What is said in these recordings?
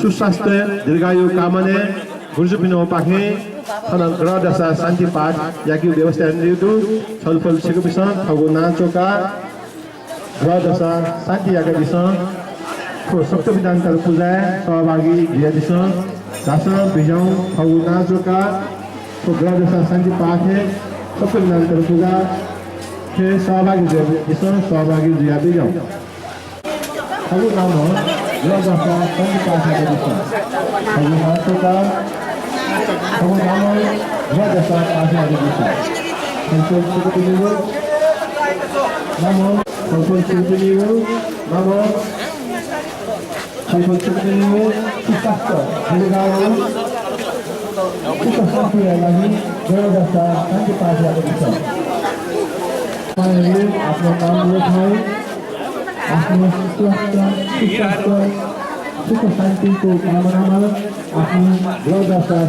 सुस्वास्थ्य दीर्घायु कामने गुरुजुपिनो पाखे खनन ग्रह दशा शान्ति पाठ याकि व्यवस्था निर्दु छलफल छिको विषय खगो नाचोका ग्रह दशा शान्ति याका विषय खो सप्त विधानतर पूजा सहभागी धिया विषय दास बिजौ खगो नाचोका खो ग्रह दशा शान्ति पाठ सप्त विधानतर पूजा के सहभागी विषय सहभागी धिया बिजौ खगो नाम हो ग्रह दशा शान्ति पाठ याका विषय खगो नाचोका खगो नाम ग्रह दशा पाठ याका विषय संकल्प सुखदियो नमो संकल्प सुखदियो नमो संकल्प सुखदियो सुस्वास्थ्य दीर्घायु सुस्वास्थ्य लागि ग्रह दशा शान्ति पाठ याका विषय तपाईहरुले आफ्नो नाम लेखाई आफ्नो स्वास्थ्य सुख शान्तिको कामनामा आफ्नो ग्रह दशा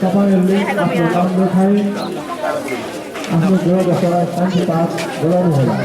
तपाईहरुले आफ्नो नाम लेखाई आफ्नो ग्रह दशा शान्ति पाठ गराउनुहोला।